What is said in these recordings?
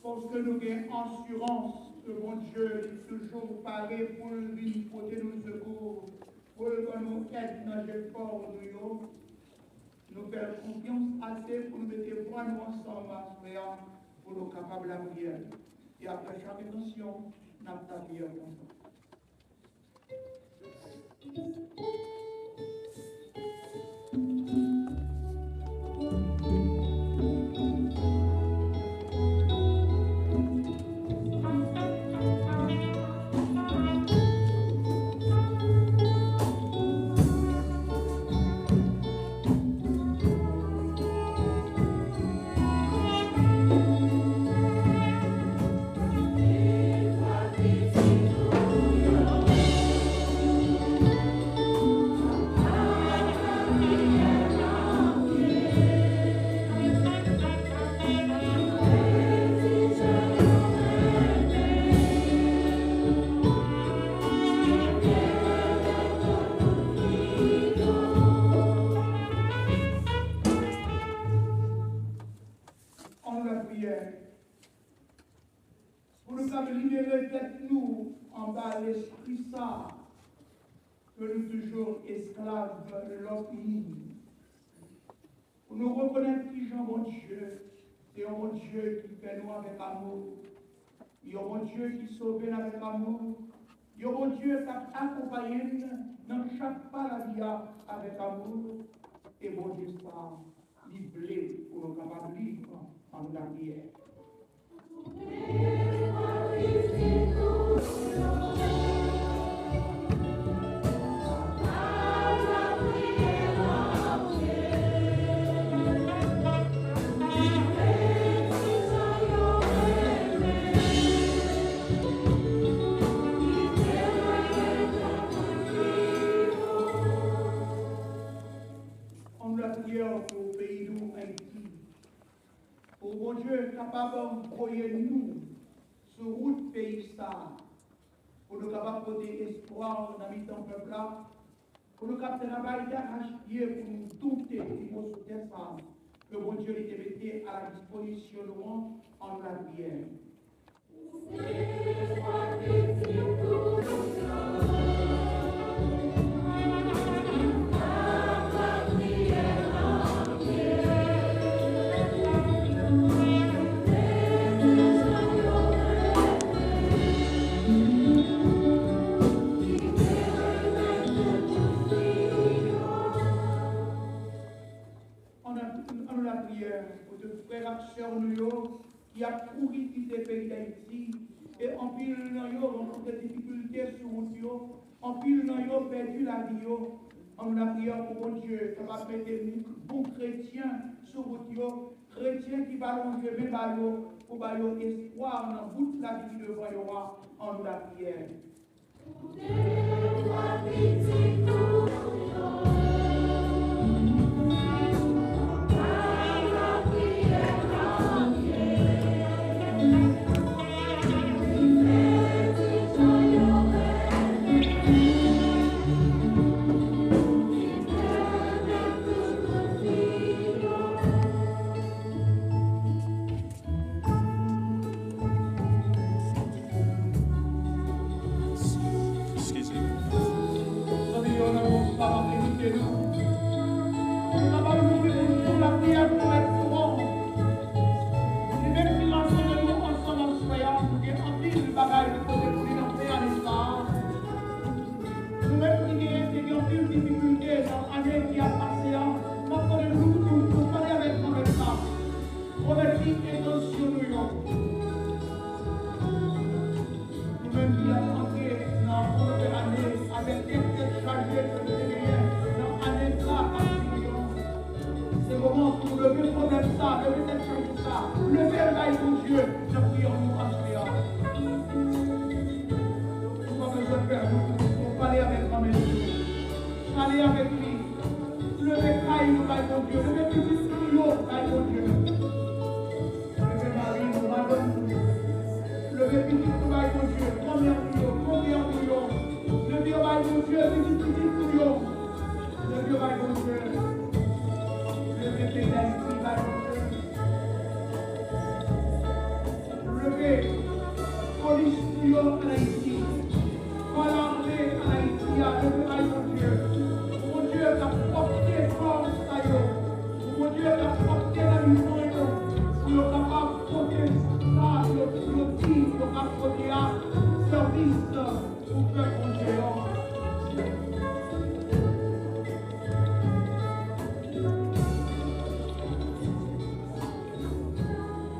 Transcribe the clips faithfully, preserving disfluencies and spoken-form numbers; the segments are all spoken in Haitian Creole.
Paske nou gen asirans ke Bondye li toujou pare pou l vin pote nou sekou, pou l ban nou èd nan jefò nou yo. Nou fè l konfyans ase pou nou mete vwa nou ansanm aswè a, pou nou kapab lapriyè. E apre chak entansyon, n ap lapriyè konsa. Ann lapriyè. Pou nou kab libere tèt nou anba lespri sa a, ke nou toujou esklav lòt moun. Pou nou rekonèt kijan Bondye se yon Bondye ki fè nou avèk amou, yon Bondye ki sove n avèk amou, yon Bondye k ap akonpaye n nan chak pa lavi a avèk amou. E Bondye sa a, li vle pou nou kapab liv. Ann lapriyè. Ann lapriyè pou peyi nou, Ayiti. Pou Bondye kapab voye nou sou wout peyi sa a, pou nou kapab pote espwa nan mitan pèp la, pou nou kab travay dachepye pou nou doute pi wo sou tè sa a, ke Bondye li te mete a la dispozisyon nou an, ann lapriyè. Ann, ann nou lapriyè pou tout frè ak sè nou yo ki ap kouri kite peyi Dayiti, e anpil nan yo rankontre difikilte sou wout yo, anpil nan yo pèdi lavi yo. Ann nou lapriyè pou Bondye kapab mete bon kretyen sou wout yo, kretyen ki va lonje men ba yo pou ba yo espwa nan bout lavi ki devan yo a. Ann nou lapriyè. Eskize. Zanmi yo, nan non Papa, benedisyon nou. Papa, nou louvri bouch nou, lapriyè pou mèt twòn. Li menm ki rasanble nou ansanm aswè a, nou gen anpil bagay nou pote pou li nan fen ane sa a. Nou menm ki genyen, te gen anpil difikilte nan ane ki ap pase a, n ap mande nou pou nou pale avèk Granmèt la. Pwomèt li entansyon nou yo. Nou menm ki ap antre nan yon nouvèl ane avèk kèk tèt chaje ke nou te genyen nan ane sa k ap vini yo. Se moman pou nou leve pwoblèm sa, leve tèt chaje sa, leve l bay Bondye nan priyè nou aswè a. Nou pa bezwen pè, nou, nou pale avèk Granmèt nou. Pale avèk li. Leve kay nou bay Bondye. Leve pitit nou yo bay Bondye. Leve mari nou, madanm nou. Leve pitit nou bay Bondye. Granmè nou yo, granpè nou yo. Leve yo bay Bondye, pitit pitit nou yo. Leve yo bay Bondye. Leve peyi Dayiti bay Bondye. Polis nou yo ann Ayiti, kò lame ann Ayiti a, leve bay Bondye. Bondye k ap pwòpte kò sa yo. Bondye k ap pwòpte nan vizyon yo. Pou yo kapab pote sa yo, yo di yo ka pote a, sèvis pou pèp Bondye an.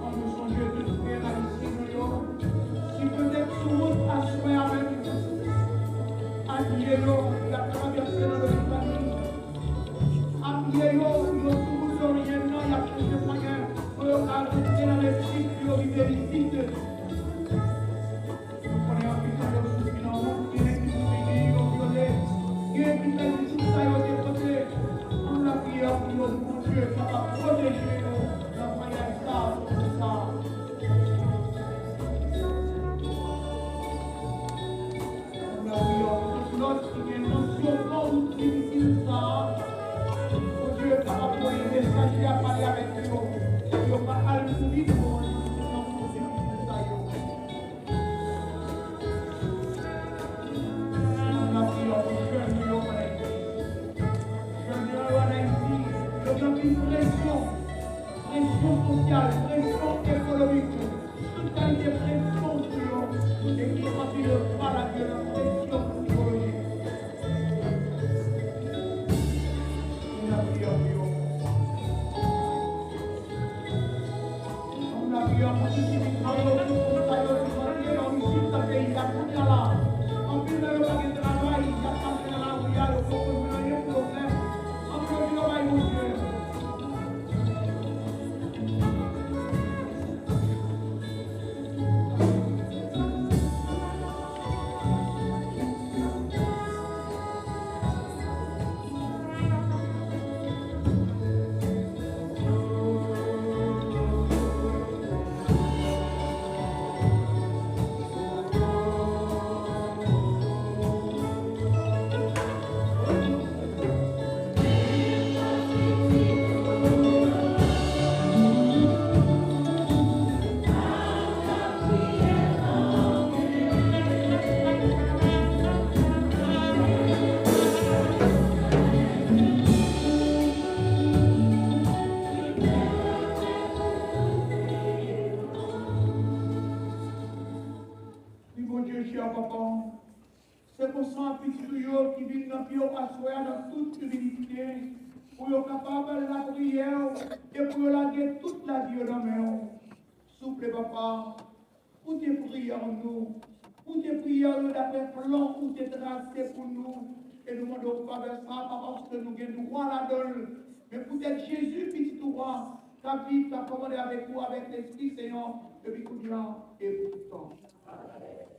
An nou sonje tout frè ayisyen nou yo, ki petèt sou wout aswè avèk nou. Apiye yo, y ap travèse nan Loritani. Apiye yo, yo sou wout Loryèn nan, y ap chèche mwayen pou yo ka rantre nan Meksik, pou yo rive isit. Nou konnen anpil nan yo soufri nan wout, gen ki mouri, gen yo vyole, gen ki pèdi tout sa yo te pote. Ann lapriyè pou yo, pou Bondye kapab pwoteje yo nan vwayaj sa a, pou sa a. Ann lapriyè pou tout lòt ki gen nan syon pon wout difisil sa a. Bondye kapab voye mesaje a pale avèk yo, pou yo pa al mouri nan wout difisil sa yo. Ann lapriyè pou jèn nou yo ann Ayiti. Jèn nou yo ann Ayiti, yo gen anpil presyon, presyon sosyal, presyon ekonomik, tout kalite presyon sou yo, e ki anpile pa lavyolans, presyon sikolojik. Ann lapriyè pou yo. Ann lapriyè pou tout timoun sa yo, tout moun sa yo ki rantre nan isit nan peyi a kounye a la. Anpil nan yo pa gen travay, y ap mache nan lari a, yo poko jwenn anyen pou yo fè. Ann mete yo bay Bondye. Wi, Bondye, chè papa, se konsa pitit ou yo ki vin nan pye w aswè a nan tout imilite, pou yo kapab lapriyè w e pou yo lage tout lavi yo nan men w. Souple, papa, koute priyè nou, koute priyè nou daprè plan ou te trase pou nou, e nou mande w favè sa a, pa paske nou gen dwa ladan l, men poutèt Jezi, pitit ou a, k ap viv, k ap kòmande avèk ou, avèk Lespri Sen an, depi kounye a e pou tout tan. Amèn.